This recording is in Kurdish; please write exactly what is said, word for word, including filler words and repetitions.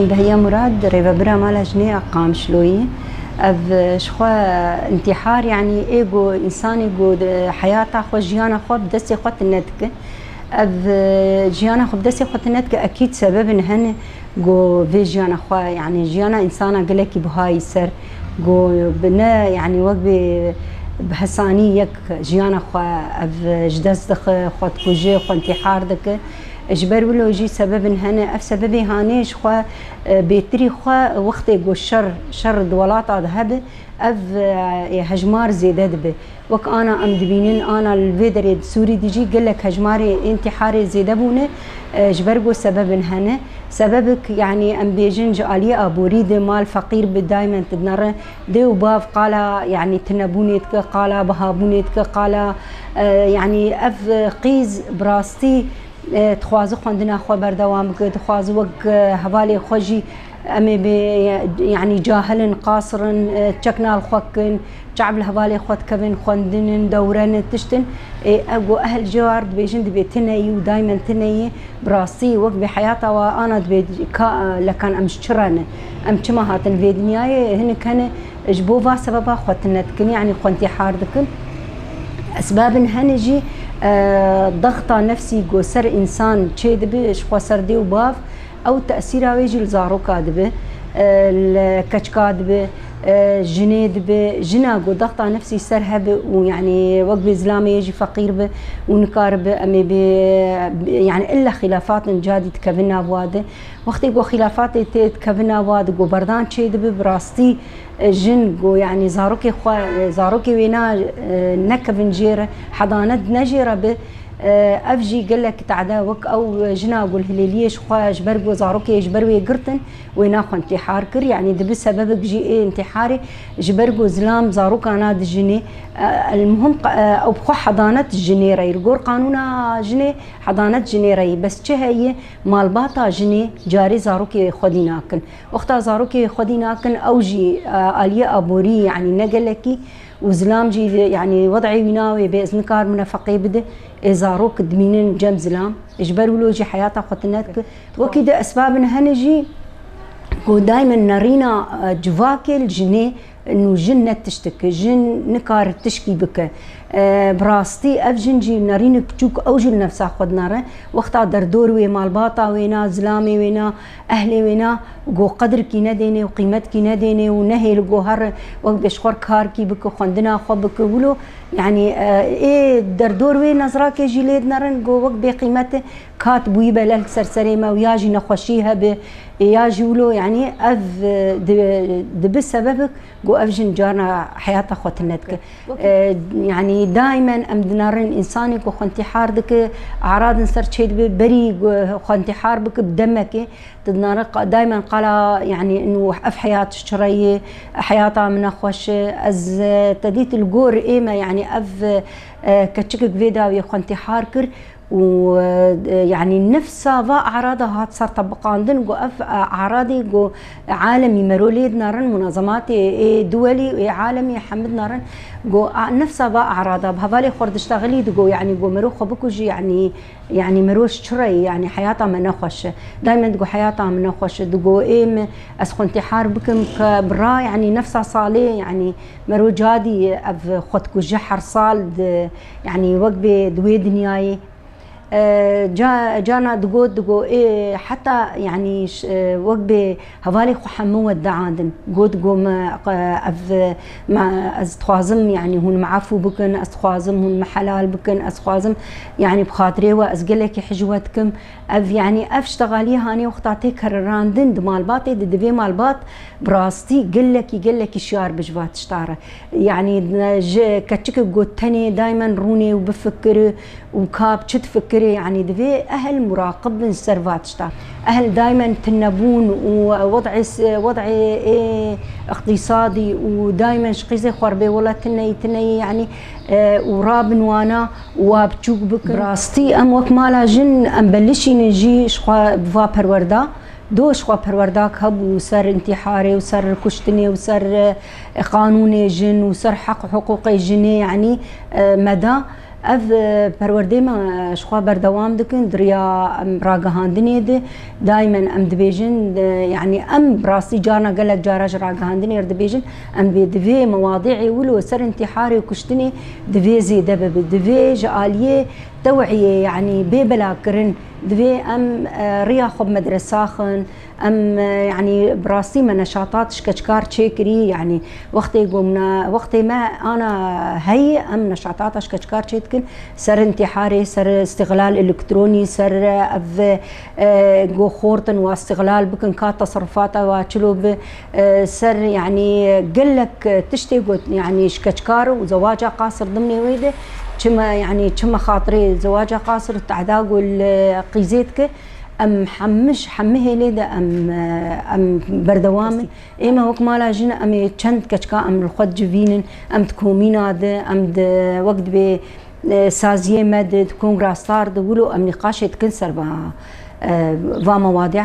Behiya Murad, rêvebira mala jinê a Qamişloyî. Ev, e, ji xwe intîhar, yanî ê ku însanê ku di heyata xwe, jiyana xwe bi destê xwe tune dike. Ev, e, jiyana xwe bi destê xwe tune dike, ekîd sebebin hene ku vê jiyana xwe, yanî jiyana însana gelekî buha yî ser, ku bi ne, yanî wek bê bi hesanî yek jiyana xwe ev ji dest dixe, xwe dikuje, xwe intîhar dike. Ji ber wilo jî sebebin hene. Ev sebebê hanê ji xwe, e, bêtirî xwe wextê ku şer, şer di welata de hebe, ev, e, hejmar zêde dibe. Wek ana em dibînin, ana li vê derê di Sûrî de jî gelek hejmarê intîharê zêde bûne, e, ji ber ku sebebin hene. Sebebek, yanî em bêjin ji aliyê aborî de mal feqîr bi daymen didnere. Dê û bav qala, yanî tunebûnê dike, qala bihabûnê dike, qala, e, yanî ev qîz bi rastî e, dixwaze xwendina xwe berdewam bike, dixwaze wek, e, hevalê xwe jî em ê bê, e, yanî cahil in, qasir in, e, çekna li xwe kin, çav li hevalê xwe dikevin, xwendin in, dewre ne, tişt in. Ê, ev ku ehil cewar dibêjin, dibê tune yî û daymen tune yî, bi rastî wek bê heyata wa ana dibê ka, e, lekan em ji çi re ne? Em çima hatin vê dinyayê? Hinek hene ji bo va sebeba xwe tune dikin, yanî xwe intîhar dikin. Esbabin hene jî, e, dexta nefsî ku ser însan çê dibe, ji xwe ser dê û bav, ew tesîra wê jî li zaroka dibe, e, li keçika dibe, e, jinê dibe. Jina ku dexta nefsî ser hebe û, yanî wek bê zilamê yê jî feqîr be û nikaribe, em ê bê, yanî illa xîlafatin cadî dikevin nav wa de. Wextê ku xîlafatê tê dikevin nav wa de, ku berdan çê dibe, bi rastî, e, jin ku, yanî zarokê xwe, e, zarokê wê na, e, nekevin jê re, hedanet ne jê re be, e, ev jî gelek tade wek ew jina ku li hilêliyê ji xwe ji ber ku zarokê ji ber wê girtin, wê na xwe intîhar kir. Yanî dibe sebebek jî ê intîharê ji ber ku zilam zaroka na dijinê, e, el muhim qa-, e, ew bi xwe hedanet jinê re ye. Li gor qanûna jinê hedanet jinê re ye. Bes çi heye? Malbata jinê carê zarokê xwedî nakin. Wexta zarokê xwedî nakin, ew jî, e, aliyê aborî, yanî ne gelekî û zilam jî, yanî wed'ê wî navê bê, ez nikarim nefeqê bide, ê zarok dimînin cem zilam. Ji ber wilo jî heyata xwe tune dike. Wekî di esbabin hene jî ku daymen nerîna, e, civakê li jinê, nû jin ne tiştik, jin nikare tişkî bike. E, bi rastî ev jin jî nerînek biçûk ew jî li nefsa xwe dinere. Wexta derdor wê, malbata wê na, zilamê wê na, ehlê wê na, go qedirkî nedênê û qîmetkî nedênê û nehêli go here wek bê ji xwe re karkî bike, xwendina xwe bike wilo. Yanî, e, ê derdor wê nezrakê jî lê dinerin go wek bêqîmet e, kat bûyî be leh li ser serê me û ya jî nexweşî hebe, ê ya jî wilo, yanî ev, e, di-, dibe sebebek ku ev jin carna heyata xwe tune dike. E, yanî daîmen em dinerin însanê ku xwe intîhar dike, eradin ser çê dibe, berî ku xwe intîhar bike bi demekê, tu dinare qa-, daîmen qala, yanî, û ev heyat ji çi re ye, heyata min nexweş e, ez, e, te dît li gor ê me, yanî ev, e, keçikek vê dawiyê xwe intîhar kir, û, e, yanî nifsa va erada hat ser tebiqandin, ku ev, e, eradê ku alemî mero lê dinerin, munazematê ê duwelî ê alemî hemd nerin, ku a, nifsa va erada bi hevalê xwe re diştexilî digo, yanî ku mero xwe bikujî, yanî, yanî mero ji çi re ye, yanî heyata me nexweş e. Daîmen digo heyata min nexweş e, digo ê min ez xwe intîhar bikim ke bi ra, yanî nifsa salê, yanî mero cadî ev xwe dikuje her sal di, yanî wek bê di wê dinyayê. E, ca-, carna digot, digo, ê, heta, yanî, ş-, e, wek bê hevalê xwe hemû we diandin. Got, go me, e, ev, me, ez dixwazim, yanî, hûn me efû bikin, ez dixwazim hûn me helal bikin, ez dixwazim, yanî, bi xatirê we ez gelekî hej we dikim. Ev, yanî, ev ştexaliyê hanê wexta tê kererandin di malbatê de, divê malbat bi rastî gelekî, gelekî şiyar bi ji va tişta re. Yanî, ji keçikek got tenê daîmen rûnê û bifikire û ka bi çi difikire, yanî divê ehil muraqib bin ser va tişta. Ehil daîmen tunebûn û wed'ê s-, wed'ê ê iqtîsadî û daîmen ji qîzê xwe re bê wela tuneyî, tuneyî, yanî, e, û rabin wana û wa biçûk bikin. Bi rastî em wek mala jin em belişînin jî ji xwe bi va perwerda. Do ji xwe perwerdak hebû ser întîharê û ser kuştinê û ser, e, qanûnê jin û ser heq û hiqûqê jinê, yanî, e, me da. Ev, e, perwerdê me, e, ji xwe berdewam dikin, di riya em ragihandinê de, daimen em dibêjin, e, yanî em bi rastî carna gelek cara ji ragihandinê re dibêjin, em bê divê mewadîê wilo ser întîharê û kuştinê divê zêde bibe. Divê ji aliyê tewiyê, yanî bê belakirin, divê em, e, riya xwe bi medresa xin, em, e, yanî bi rastî me neşatat şkeçkar çêkirî, yanî wextê gomna, wextê me ana heyî, em neşatata şkeçkar çêdikin, ser întîharê, ser îstixlal elektronî, ser, e, ev, e, go xortin wa îstixlal bikin, ka teserrufata wa çilo bi, e, ser, yanî gelek tiştê got, yanî şkeçkar û zewaca qasir dimnê wê de, çima, yanî çima xatirê zewaca qasir û tehda go li qîzê dike, em hemiş, hemî hêlê de em, e, em berdewam in. Ême wek mala jin em ê çend keçika em li xwe dicivînin, em di komîna de, em di wek dibê, e, saziyê me de, di kongra star de wilo em nîqaşê dikin ser va, e, va mewadîa.